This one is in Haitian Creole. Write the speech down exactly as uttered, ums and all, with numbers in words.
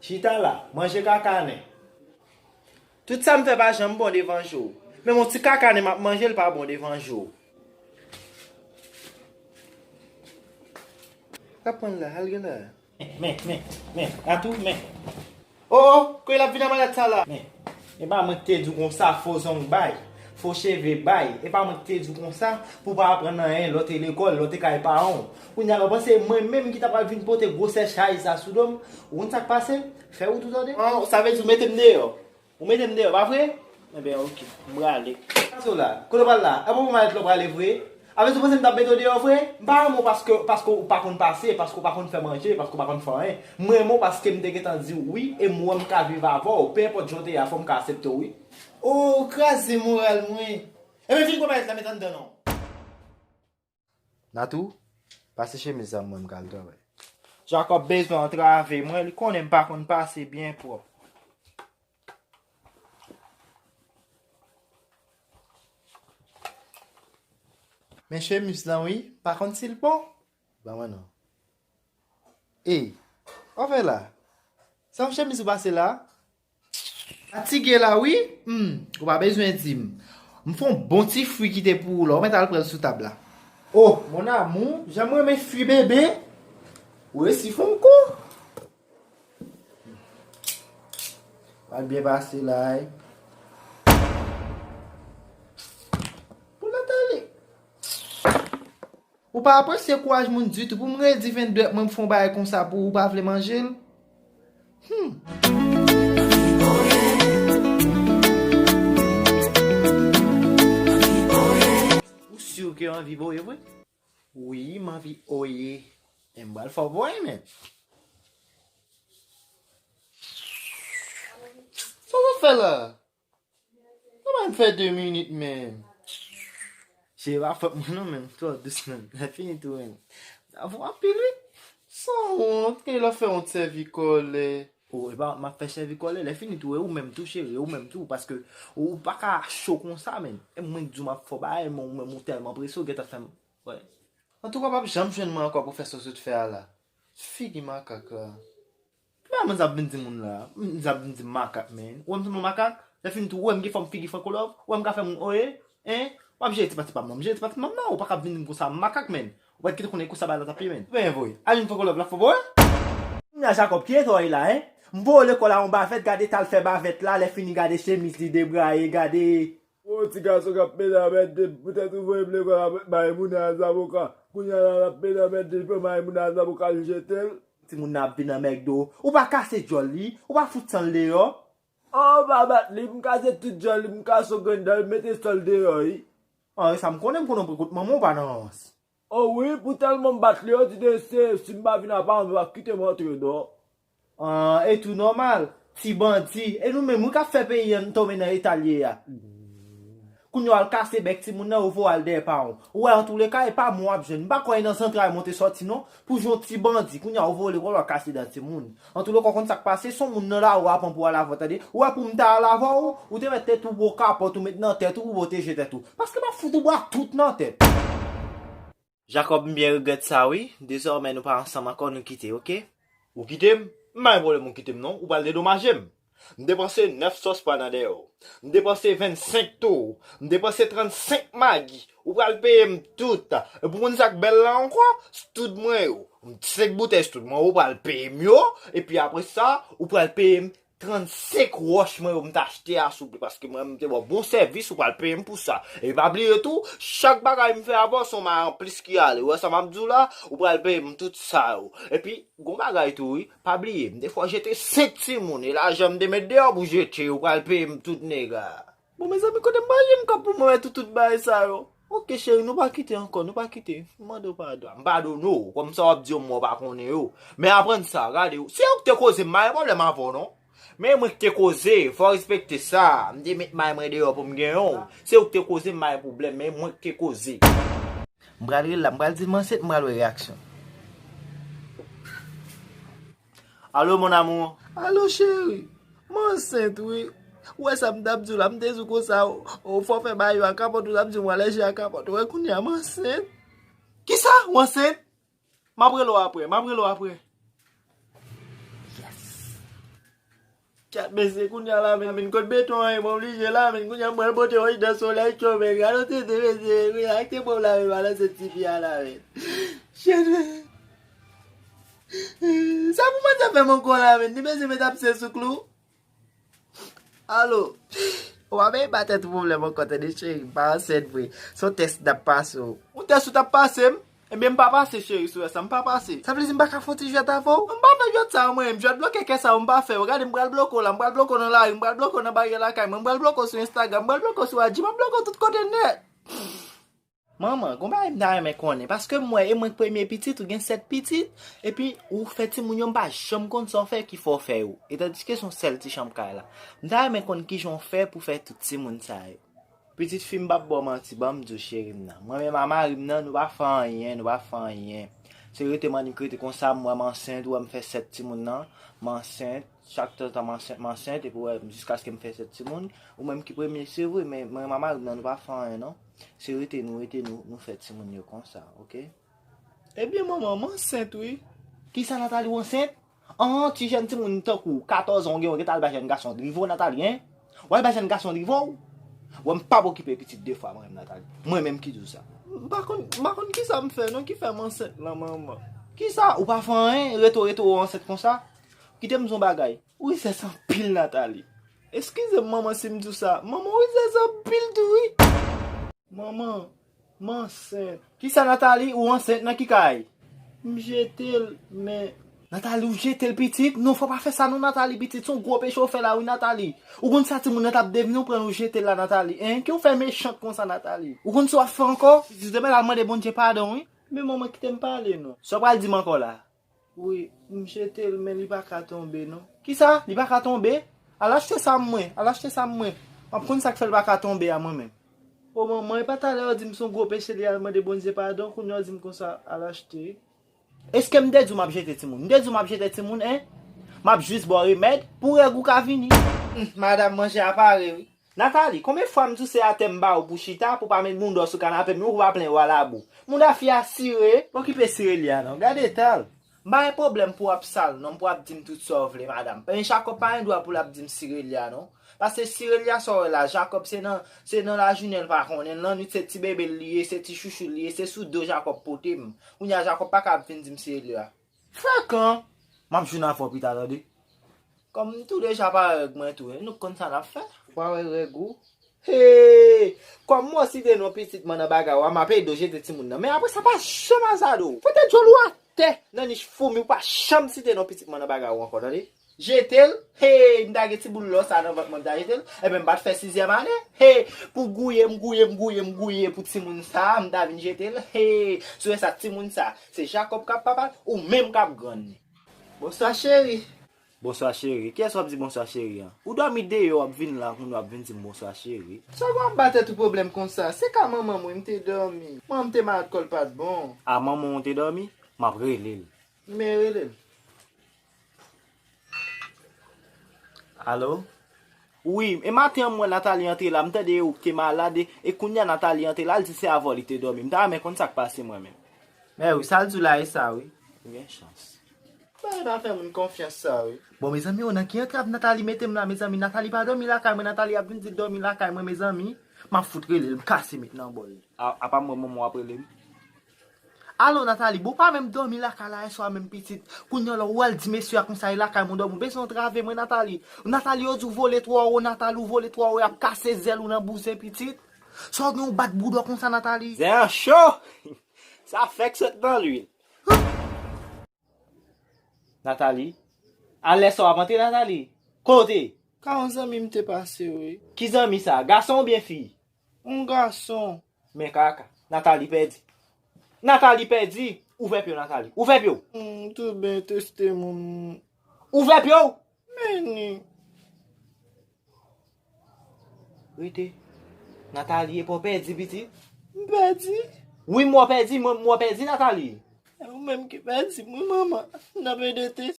Chita la, manje kakanen. Tout sa m fè pa janm bon devan je w. Menm yon ti kakanen m ap manje, l pa bon devan je w. Ka pran l la, al gen la. Men, men, men, men, Natou, men. O, o, kote l ap vin an malèt sa la? Men, e pa mwen ki te di w konsa, fo zong bay, fo cheve bay. E pa mwen ki te di w konsa, pou w pa aprann anyen, lè w te lekòl, lè w te kay paran w. Kounye a, w panse mwen menm ki ta pral vin pote gwosè chay sa sou do m? Ou konn sa k pase? Fè wout ou tande. An, sa vle di w mete m deyò. Ou mete m deyò, pa vre? Enben, oke, m prale. Sa w la, kote w pral la? Apa w malèt la w prale vre? Avè di w panse m t ap mete w deyò vre? M pa renmen w paske, paske w pa konn pase, paske w pa konn fè manje, paske w pa konn fè anyen. M renmen w paske m te gentan di w wi, e m wè m ka viv avè w. Pe enpòt jan w te ye a, fò m ka aksepte w wi. O, ou kraze moral mwen. Enben, vin pran malèt la, met anndan non. Natou, pase chemiz sa mwen m ka al travay. Jacob bezwen antrave mwen, li konnen m pa konn pase byen pwòp. Men chemiz lan wi, pa konn si l bon. Ban mwen non. Ey, w ap fè la? Se yon chemiz ou pase la? Fatige la wi. Hmm, ou pa bezwen di m. M fè yon bon ti fri kite pou ou la. Ou mèt al pran l sou tab la. Oh, mon amour, jan m renmen fri bebe. Ou resi fè yon kou. Pral byen pase la, ey. Pou l ap ale. Ou pa apresye kouraj moun ditou. Pou m redi venn dwèt mwen, m fè yon bagay konsa pou ou, ou pa vle manje l? Hmm. Ou si ke w anvi voye vre? Wi, m anvi oye. E m pral fè w voye, men. Sa w ap fè la? Sa bay m fè de minit, men. Cheri, pa fòt mwen non, men. Twò dous, men. Lè fini tou, men. Avè w anpil, wi. Sanwont, ke lè fè yon sèvi kòlè. O, e pa m ap fè sèvi kòlè. Lè fini tou, e ou menm tou, cheri, e ou menm tou. Paske ou pa ka cho konsa, men. E mwen k di w m ap fè w bagay, men ou menm ou tèlman prese, ou gentan fè m. Wè. Antouka, w p ap janm jwenn mwen ankò pou fè sa w sot fè a la. Figi makak la. Ki bagay moun sa ap vin di moun la? Moun sa ap vin di m makak, men. Ou wè m sanble yon makak? Lè fini tou, ou wè m gen fòm figi Franco Love? Ou wè m ka fè moun oye? Hein? W ap jere ti pati pa m nan. M jere ti pati pa m nan. Ou pa ka vin di m konsa makak, men. Ou pa t kite konnen konsa bagay la t ap ye, men. Ou pa envoye. Al jwenn Franco Love la, fò voye. Kounye a Jacob, ki eta w ye la, hein? M voye w lekòl a yon bavèt, gade eta l fè bavèt la, lè fini gade chemiz li debraye, gade. O, ti gason k ap pede anmède m, poutèt ou voye m lekòl avèk Maimouna Zaboka. Kounye a la, l ap pede anmède m, pran Maimouna Zaboka, l jete l. Timoun nan ap vin anmède w. Ou pa kase djòl li, ou pa fout san l deyò. An, ou pa bat li, m kase tout djòl li, m kase yon grenn dan l, m mete san l deyò, wi. An, e sa m konnen, m konnen w pran kout manman w pa nan rans. O wi, pou tèlman m bat li, yo di de se, si m pa vin apa, yo pa kite m antre non. An, e tou nòmal, ti bandi. E nou menm, wi, k ap fè peyi a tonbe nan eta l ye a. Kounye a w al kase bèk timoun nan, yo voye w al dèyè paran w. Ou wè, antouleka, e pa mwen w ap jwenn. M pa kwè e nan zantray mwen w te sòti non, pou jwenn yon ti bandi. Kounye a w voye w lekòl, w al kase dan timoun. Antouleka, w konn sa k pase, se yon moun nan lari w a pran pou w al avè w, tande. Ou wè pou m ta al avè w, ou te mèt tèt ou bò kapòt ou met nan tèt ou pou pwoteje tèt ou. Paske m ap fout ou bwa tout nan tèt. Jacob, m byen regrèt sa wi. Dezòmè nou pa ansanm ankò, nou kite, oke? Ou kite m? M pa gen pwoblèm ou kite m non. Ou pral dedomaje m. M depanse nèf sòs pwa nan dèyè w. M depanse vennsenk tou. M depanse trannsenk magi. Ou pral peye m tout. Epi ou konn sa k bèl la ankò? Stout mwen yo. M senk boutèy stout mwen, ou pral peye m yo. Epi apre sa, ou pral peye m trannsenk wòch mwen yo m t achte a, souple, paske mwen m te ba w bon sèvis, ou pral peye m pou sa. E pa bliye tou, chak bagay m fè avè w, se yon may anplis ki ale. Ou wè sa m ap di w la? Ou pral peye m tout sa yo. Epi, gon bagay tou, wi, pa bliye, m te fè w jete senk timoun, e lajan m te met deyò pou jete, ou pral peye m tout nèg la. Bon, mezanmi, kote m pral jwenn kòb pou mwen wè tout, tout bagay sa yo? Oke, cheri, nou pa kite ankò, nou pa kite. M mande w padon. M padone w, kòm sa w ap di yo, mwen w pa konnen yo. Men aprann sa, gade, se ou ki te koze m, m pa gen pwoblèm avè w, non. Men mwen ki te koze, fò w respekte sa. M te met may mwen deyò pou m genyen w. Se ou ki te koze m, m pa gen pwoblèm, men mwen ki te koze. M pral rele la, m pral di l m ansent, m pral wè reyaksyon. Allô, mon amour. Allô, chérie. M ansent, wi. Ou wè sa m t ap di w la, m te di w konsa, o, o, fò w fè bagay yo a kapòt, ou t ap di m w alèji a kapòt. Ou wè kounye a, m ansent. Kisa? Ou ansent? M ap rele w aprè, m ap rele w aprè. Yes. Chat, mesye, kounye a la, men, men, kot beton an ye, mwen oblije la, men, kounye a, mwen pote yon dan solèy cho, men, gade yon tete, mesye, men, ak te pòv la, men, balanse ti fi a la, men. Chat, men. Sa pou mwen te fè m ankò la, men, ni mesye met ap se sou klou. Alo. Ou pa veye ba tèt ou pwoblèm ankò, tande, cheri, m pa ansent vre. Se yon tès n ap pase w. Yon tès ou t ap pase m? Ebyen, m pa pase, cheri, si w wè sa, m pa pase. Sa vle di m pa ka fè yon ti jwèt avè w? M pa fè jwèt sa, mwen, m jwèt bloke kè sa, m pa fè. Gade, m pral bloke w la, m pral bloke w nan lari, m pral bloke w nan baryè lakay mwen, m pral bloke w sou Instagram, m pral bloke w sou I G, m ap bloke w tout kote nèt. Manman, gon bagay m ta renmen konnen, paske m wè, e mwen k premye pitit, ou gen sèt pitit, epi ou fè timoun yo, m pa janm konn sa w fè ki fè w fè yo. E tandiske se yon sèl ti chanm kay la. M ta renmen konn kijan w fè pou fè tout timoun sa yo. Pitit fi m p ap ba w manti, ban m di w cheri m nan. Mwen menm a mari m nan, nou pa fè anyen, nou pa fè anyen. Se rete m annik rete konsa, m wè m ansent, ou wè m fè sèt timoun nan, m ansent, chak tan tan m ansent, m ansent, epi w wè m jiskaske m fè sèt timoun. Ou menm ki premye, se vre, men mwen menm a mari m nan, nou pa fè anyen non. Se rete nou, rete nou, nou fè timoun yo konsa, oke? Ebyen, manman, m ansent, wi. Kisa, Nathalie, w ansent? An, ti jèn timoun tankou w, katòz an, w gen, w gentan al bay jèn gason drive w, Nathalie, en? W al bay jèn gason drive w? Wè, m p ap okipe pitit de fwa, mwen menm, Nathalie. Mwen menm ki di w sa. M pa konn, m pa konn kisa m fè, non, ki fè m ansent lan, manman. Kisa? Ou pa fè anyen? Rete w, rete w ansent konsa? Kite m di w yon bagay. Ou rizès anpil, Nathalie. Eskize m, manman, si m di w sa. Manman, ou rizès anpil tou, wi. Manman, m ansent. Kisa, Nathalie? Ou ansent nan ki kay? M jete l, men. Nathalie, ou jete l, pitit? Non, fò w pa fè sa non, Nathalie, pitit. Se yon gwo peche w fè la, wi, Nathalie. Ou konn sa timoun nan t ap devni, ou pran l, ou jete l la, Nathalie. Hein? Ki w fè mechant konsa, Nathalie? Ou konn sa w ap fè ankò? Pitit, demen l al mande Bondye padon, wi. Men manman, kite m pale, non. Sa w pral di m ankò la? Wi, m jete l, men li pa ka tonbe, non. Kisa? Li pa ka tonbe? Al achte sa mwen, al achte sa mwen. M ap konn sa k fè l pa ka tonbe a mwen menm. O manman, e pa talè w di m se yon gwo peche li al mande Bondye padon, kounye a w di m konsa, al achte. Èske m te di w m ap jete timoun? M te di w m ap jete timoun, en? M ap jis ba w remèd pou règ ou ka vini. Humm, madanm, manje a pare, wi. Nathalie, konbyen fwa m di w se atè m ba ou pou chita, pou pa met mouda w sou kanape m, ou pa plen w a labou. Mouda fi a sire. Okipe sire li a non, gade eta l. M pa gen pwoblèm pou w ap sal non, pou w ap di m tout sa w vle, madanm. Men Jacob pa gen dwa pou l ap di m sire li a non. Paske sire li a sa w wè la, Jacob se nan, se nan lajounen l pa konnen, lannwit se ti bebe l li ye, se ti chouchou l li ye, se sou do Jacob pote m. Kounye a Jacob pa ka ap vin di m sire li a. Frekan! M ap jwenn avè w pita, tande. Kòm m tou deja pa wè règ mwen tou, en, nou konn sa n ap fè. Ou pa wè règ ou? Hey! Kòm m wè w site non pitit mwen nan bagay ou a, m ap ede w jete timoun nan. Men apre sa, pa janm azade w. Pote djòl ou atè nan nich foumi, ou pa janm site non pitit mwen nan bagay ou ankò, tande? Jete l? Hey! M ta gen ti boul lò sa nan vant mwen, m ta jete l. Ebyen, m pa t fè sizyèm ane. Hey! Pou gouye, m gouye, m gouye, m gouye pou timoun sa, m ta vin jete l. Hey! Sou wè sa, timoun sa, se Jacob k ap papa l, ou menm k ap grann li. Bonswa, cheri. Bonswa, cheri. Kiyès w ap di bonswa, cheri an? Ou dòmi deyò, w ap vin la, kounye a w ap vin di m bonswa, cheri. Sa w ap ba tèt ou pwoblèm konsa? Se ka manman m wi, m te dòmi. Manman m te malad, kò l pa t bon. A manman w te dòmi? M ap rele l. Men rele l. Alo? Wi, e maten an m wè Nathalie antre la, m tande ou te malad, e, e kounye a Nathalie antre la, l di se avè w li te dòmi. M ta renmen konn sa k pase mwen menm. Men wi, sa l di w la, e sa wi. Ou gen chans. Bagay pa fè moun konfyans sa wi. Bon, mezanmi, o, nan ki antrap Nathalie mete m la, mezanmi? Nathalie pa dòmi lakay mwen, Nathalie ap vin di l dòmi lakay mwen, mezanmi. M ap fout rele l, m kase met nan bòl. A, apa mwen, manman w ap rele m? Alo, Nathalie, bon, pa menm dòmi lakay la yèswa menm, pitit. Kounye a la, ou al di mesye a konsa, e lakay mwen dòmi, ou bezwen antrave mwen, Nathalie. Nathalie, yo di w vole twò wo, Nathalie, ou vole twò wo, y ap kase zèl ou nan bouzen, pitit. Sa w gen, ou bat bouda w konsa, Nathalie? Zen an cho! Sa fèk sot nan lwil. Nathalie? Alè sa w ap antre, Nathalie? Kote? Ka yon zanmi m te pase, wi. Ki zanmi sa? Gason oubyen fi? Yon gason. Men kaka. Nathalie pèdi. Nathalie pèdi. Ouvè pye w, Nathalie. Ouvè pye w. Hmm, tou ben teste moun. Ouvè pye w. Men ni. Rete. Nathalie, epa w pèdi, pitit? M pèdi? Wi, m wè w pèdi, mwen, m wè w pèdi, Nathalie. E ou menm ki pèdi m, wi, manman. N ap ede te.